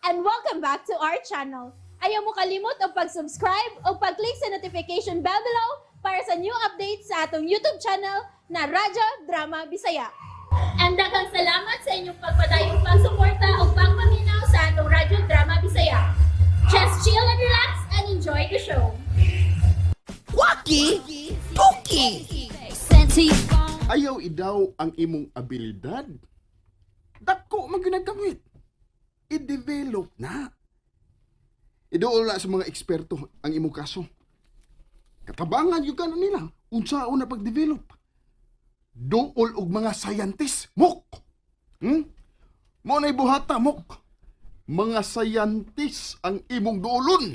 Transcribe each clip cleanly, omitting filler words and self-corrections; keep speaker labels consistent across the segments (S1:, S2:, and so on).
S1: And welcome back to our channel. Ayaw mo kalimot og pag-subscribe o pag-click sa notification bell below para sa new updates sa atong YouTube channel na Radyo Drama Bisaya. And daghang salamat sa inyong pagpadayong pagsuporta o pagpaminaw sa atong Radyo Drama Bisaya. Just chill and relax and enjoy the show.
S2: Waki! Tuki!
S3: Ayaw idaw ang imong abilidad. Dako man ginagamit. I-develop na. Iduol na sa mga eksperto ang imong kaso. Katabangan yung kanon nila unsaon na pag-develop. Duol og mga scientist, mok. Mo na'y buhata, mok. Mga scientist ang imong duolon.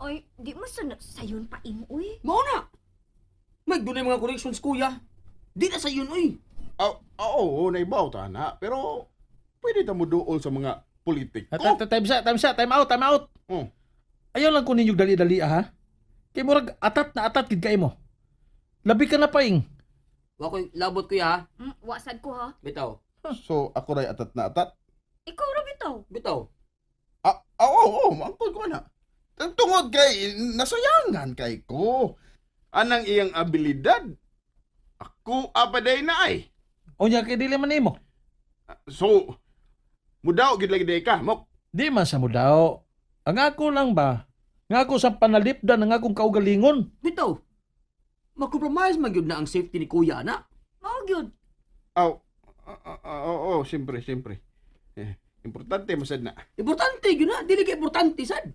S4: Ay, di mo sa sayon pa imo, uy.
S2: Mao na! May dunay mga corrections, kuya. Di na sa yun, uy.
S3: Ah, oo, naibaw ta na. Pero pwede ta mo duol sa mga politiko.
S5: Ah, time sa, time sa, time out, time out.
S3: Oh.
S5: Ayaw lang ko ninyo dali-dali ah, ha. Kay murag atat na atat gid kay mo. Labi ka na paing.
S2: Wa ko'y labot, kuya, ha?
S4: Wasad ko ha.
S2: Bitaw.
S3: So ako ray atat na atat.
S4: Ikaw ra bitaw.
S2: Bitaw.
S3: Ah, ah, oo, oo, maangkon ko na. Tungod kay nasayangan kay ko. Anang iyang abilidad? Ako apaday na ay.
S5: Unya kay dili man nimo.
S3: So, mudaw gid lagi day ka, mok.
S5: Di man sa mo daw. Ang ako lang ba? Nga ako sa panalipdan ang akong kaugalingon.
S2: Bitaw. Makompromise man gyud na ang safety ni kuya na.
S4: Mao gyud.
S3: Aw, ah, ah, ah, oo, siyempre, siyempre. Eh, importante masad na.
S2: Importante gyud na, dili kay importante sad.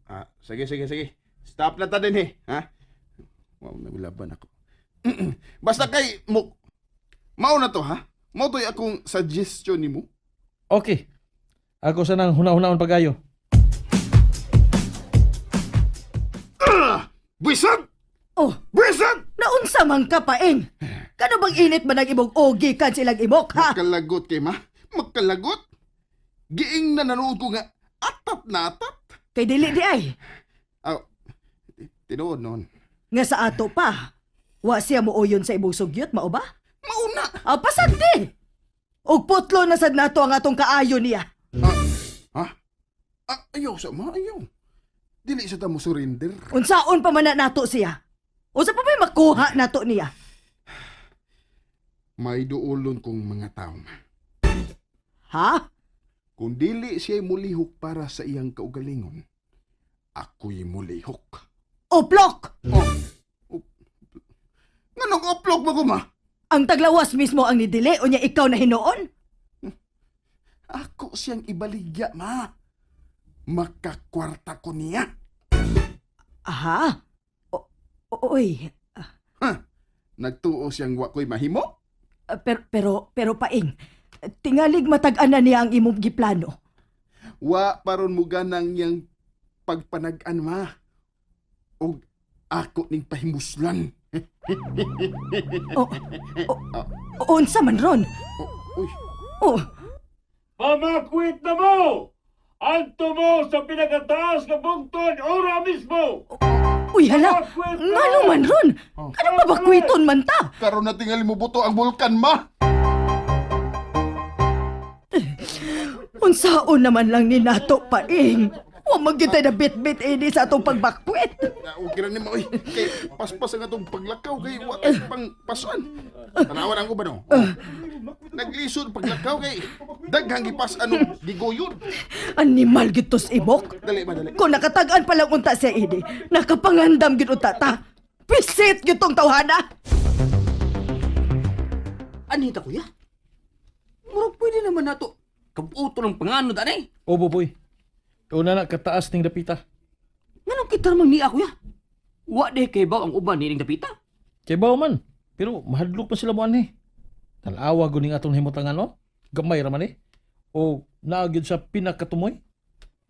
S3: Ah, sige, sige, sige. Stop na ta din eh, ha? Wow, nabilaban ako. Basta kay mo mao na to ha. Mao to'y akong suggestion nimo.
S5: Okay. Ako sa nang huna-hunaon pagayo.
S3: Buisag!
S6: Oh,
S3: Buisag!
S6: naunsa man ka paing? Kano bang init man ang imong ogi kan silang imok, ha?
S3: Magkalagot kay ma. Magkalagot. Giing na nanood ko nga atat na atat.
S6: Kay dili di ay.
S3: Aw, tinuod noon.
S6: Nga sa ato pa. Wa siya mooyon sa imong sugyot, mao ba?
S3: Mauna.
S6: Ah, pasag di! Og putlo na sad nato ang atong kaayo niya.
S3: Ah, ha? Ah, ayaw sa ma, ayaw. Dili sa ta mo surrender.
S6: Unsaon pa man na nato siya? Unsa pa may makuha nato niya?
S3: May duolon kong mga tao ma.
S6: Ha?
S3: Kung dili siya mulihok para sa iyang kaugalingon, ako'y mulihok.
S6: Uplok!
S3: Oh. Oh. Nganong uplok mo ko ma?
S6: Ang taglawas mismo ang nidili unya ikaw na hinuon?
S3: Ako siyang ibaligya ma. Makakwarta ko niya.
S6: Aha. O, oy,
S3: Ha? Nagtuo siyang wa ko'y mahimo?
S6: pero pero pero paing. Tingalig matag-an na niya ang imong giplano.
S3: Wa paron mo ganang niyang pagpanag-an ma. Og ako ning pahimuslan.
S6: O, o, unsa man ron?
S3: Oh, uy,
S6: Oh,
S7: Pamakwit na mo! Anto mo sa pinakataas nga bungtod ora mismo!
S6: Uy, hala! Ngano man ron? Ano ba bakwiton man ta?
S3: Karon na tingali mo buto ang bulkan ma.
S6: Unsaon naman lang ni nato paing. Wa man gyud tay nabitbit ini sa atong pagbakwit.
S3: Na, okay ra nimo oy. Kay paspas ang atong paglakaw kay wa kay pang pasan. Tanawan ang uban no. Oh. Naglisod paglakaw kay daghang gipas-an og gigoyod.
S6: Animal gyud tos imok.
S3: Dali ba dali.
S6: Kung nakatag-an pa lang unta siya ini, nakapangandam gyud unta ta. Pisit gyud tong tawhana.
S2: Anita, kuya? Murag pwede naman nato. Kabuto ng panganod, anay.
S5: O boy. Una na kataas ning dapita.
S2: Nganong kita naman niya, kuya? Wa di kay baw ang uban nining dapita.
S5: Kay bawo man. Pero mahadlok pa sila mo anhi. Tanawa guning atong himutangan no. Gamay ra man eh. O naa gyud sa pinakatumoy.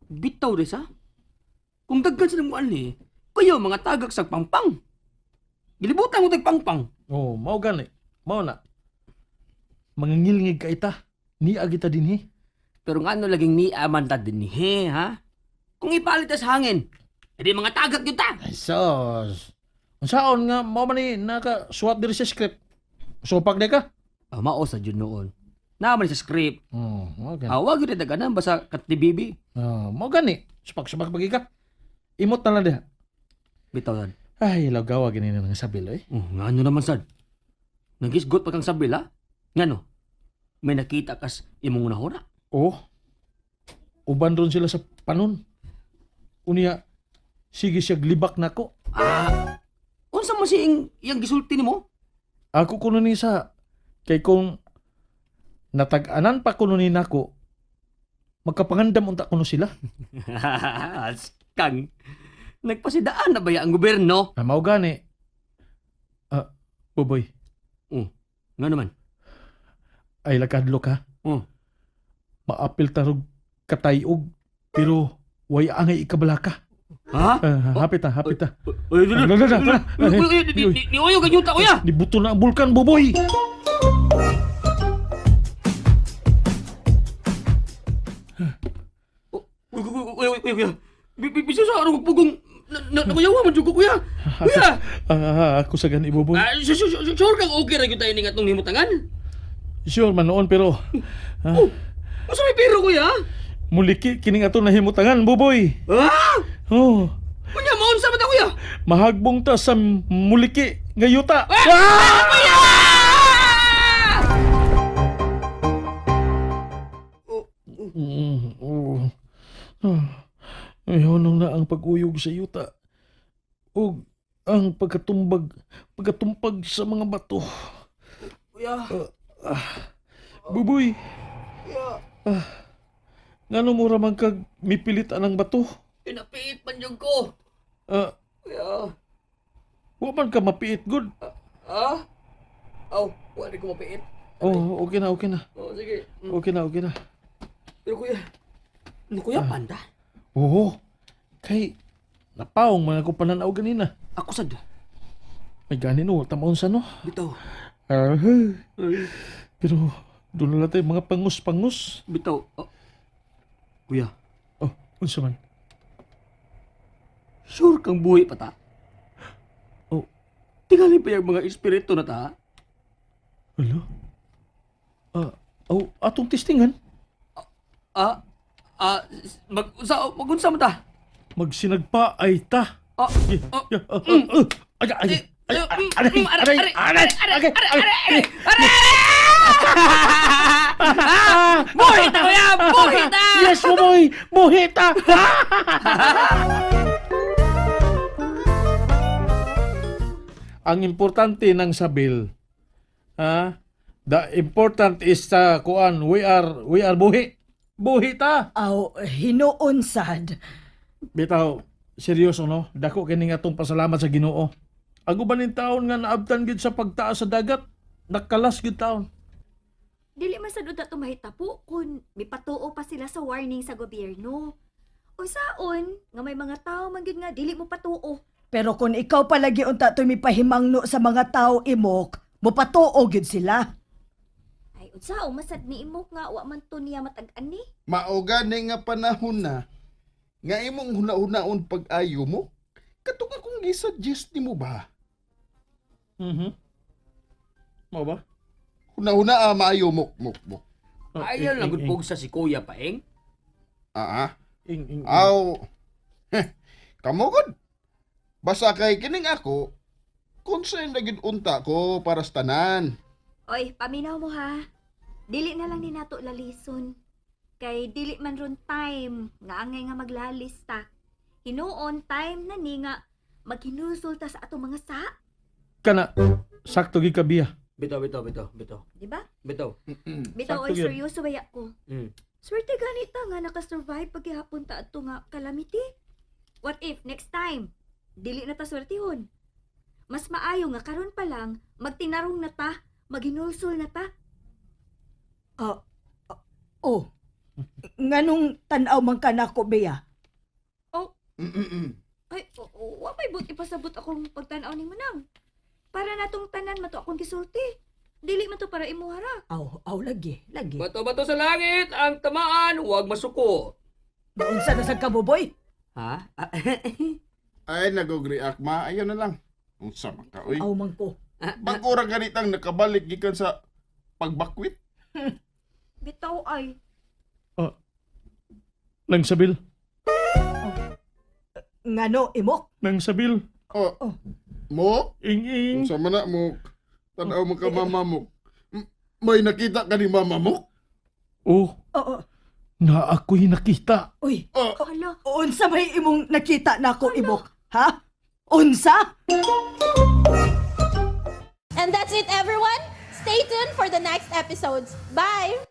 S2: Bitaw de sa. Kung daghan sa namuan ni, kayo mga tagak sa pangpang. Gilibutan mo tag pangpang.
S5: Oh, mao gani. Mao na. Mangingilngig ka ita. Niya kita dinhi.
S2: Pero ngano laging ni aman ta dinhi, ha? Kung ipalit ta sa hangin, edi mga tagak yun ta.
S5: Ay sos. Unsaon nga mao man ni nakasuwat diri sa script. Supak di ka.
S2: Ah, mao sa jud noon. Naman sa script.
S5: Oh, mao gani.
S2: Ah, wag gyud daganan basta katlibibi.
S5: Ah, mao gani. Supak-supak pagi ka. Imot na lang diha.
S2: Bitaw sad.
S5: Ay, lagawa gani na nga sabil oy.
S2: Oh, ngano naman sad. Nagisgot pa kang sabil ha? Ngano? May nakita kas imong unahuna.
S5: Oh. Uban ron sila sa panon. Unya, sige siya glibak nako.
S2: Ah, unsa man si ing, iyang gisulti nimo?
S5: Ako kuno ni sa kay kung natag-anan pa kuno ni nako, magkapangandam unta kuno sila.
S2: Kang, nagpasidaan na ba ya ang gobyerno?
S5: Na mao gani. Ah, Buboy,
S2: Oh, ngano man?
S5: ay lagkadlo ka.
S2: Oh.
S5: Maapil tarog katayog pero way angay ikabalaka.
S2: Ha?
S5: Ah, hapit ta, hapit ta.
S2: Uy, uy,
S5: Ano, ano, ano,
S2: uy, uy, uy, di uyo ganyuta kuya.
S5: Nibuto na ang bulkan, Buboy.
S2: Uy, uy, uy, uy, uy, kuya. Bisa sa arong pugong na nakuyawa man jud ko kuya. Kuya.
S5: Ah, ako sa gani, Buboy.
S2: Ah, sure kang okay ra gyud tayo ning atong himutangan?
S5: Sure man noon pero ah,
S2: Oh, unsa may pero kuya?
S5: muliki kining ato nahimutangan, Buboy.
S2: Ah!
S5: Oh,
S2: Unya maunsa man ta kuya?
S5: mahagbong ta sa muliki nga yuta.
S2: Ah! Kuya!
S5: Oh. Ah, ay, hunong na ang pag-uyog sa yuta. Ug ang pagkatumbag, pagkatumpag sa mga bato.
S2: Kuya.
S5: Buboy. Ah, ngano mo ra man kag mipilit anang bato?
S2: Pinapiit man jud ko.
S5: Ah,
S2: Kuya.
S5: wa man ka mapiit gud.
S2: Ah? Aw, wala ko mapiit.
S5: Oh, okay na, okay na.
S2: Oh, sige.
S5: Okay na, okay na.
S2: Pero kuya, ano kuya, panda?
S5: Oo. Kay napaong man ako pananaw ganina.
S2: Ako sad.
S5: May gani no, tamaon sa no.
S2: Bitaw.
S5: Ah, pero doon na lang tayo mga pangus-pangus.
S2: Bitaw. Oh. Kuya,
S5: Oh, unsa man?
S2: sure kang buhi pa ta?
S5: Oh.
S2: Tingali pa yung mga espiritu na ta?
S5: Alo? Ah, oh, atong testingan.
S2: Ah, ah, mag, sa, magunsa mo ta?
S5: Magsinagpa ay ta.
S2: Ah,
S5: Ya,
S2: ah,
S5: ya, ah, ah, ah, ay, ay, ay, aray, aray, aray, aray, aray, aray.
S2: Ah! Buhi ta, kuya! Buhi ta!
S5: Yes, buboy! Buhi ta! Ang importante ng sabil, ha? The important is sa kuan, we are buhi. Buhi ta.
S6: Aw, hinuon sad.
S5: Bitaw, seryoso no? Dako kini nga atong pasalamat sa Ginoo. Ang uban ning taon nga naabtan gid sa pagtaas sa dagat, nakalas gid taon.
S4: Dili man sad unta tumahitapo kun mipatuo pa sila sa warning sa gobyerno. O saon nga may mga tao man gyud nga dili mo patuo.
S6: Pero kung ikaw palagi unta to'y mipahimangno sa mga tao imok, mupatuo gyud sila.
S4: Ay unsaon masad ni imok nga wa man to niya matag-an ni.
S3: Mao gani nga panahon na nga imong huna-hunaon pag-ayo mo. Katong akong gisuggest nimo ba?
S5: Mao ba?
S3: Huna-huna ah, maayo mo mo mo.
S5: Oh,
S2: Ayaw
S5: ing,
S2: lang
S5: ing,
S2: gud pugsa si kuya paeng.
S3: Ah, ah.
S5: Ing, ing, ing.
S3: Aw. Heh, kamo gud. Basta kay kining ako, concern na gid unta ko para sa tanan.
S4: Oy, paminaw mo ha. Dili na lang ni nato lalison. Kay dili man ron time nga angay nga maglalis ta. Hinuon time na ni nga maghinulsol ta sa atong mga sa,
S5: Kana sakto gid ka biya.
S2: Bitaw, bitaw, bitaw, bitaw.
S4: di ba?
S2: Bitaw.
S4: Bitaw
S5: Sakto
S4: oy
S5: yun.
S4: seryoso baya ko. Swerte ganita nga nakasurvive paghihapon ta adto nga calamity. What if next time dili na ta swertihon? Mas maayo nga karon pa lang magtinarong na ta, maghinulsol na ta.
S6: Ah, ah, oh. Nganong tan-aw man ka nako, Bea?
S3: Mm-mm.
S4: Ay, wa may but ipasabot akong pagtan-aw ni Manang. Para natong tanan mato akong gisulti. Dili man to para imuha ra.
S6: Aw, aw lagi, lagi.
S2: Bato-bato sa langit, ang tamaan, huwag masuko.
S6: Unsa na sad ka, Buboy?
S2: Ha? Ah,
S3: Ay nag-react ma, ayaw na lang. Unsa man ka oy.
S6: Aw man ko.
S3: Bag-ora ganitang nakabalik gikan sa pagbakwit.
S4: tao ay.
S5: Ah, Nang Sabil,
S6: Ngano, imok?
S5: Nang Sabil,
S3: Oh. Mo?
S5: ing-ing.
S3: Unsa man na mo? Tanaw mo ka mama mo. May nakita ka ni mama mo?
S5: Oh,
S6: Oo.
S5: na ako'y nakita.
S6: Uy,
S3: Oh,
S4: Hala,
S6: unsa may imong nakita nako imok? Ha? Unsa?
S1: And that's it, everyone. Stay tuned for the next episodes. Bye!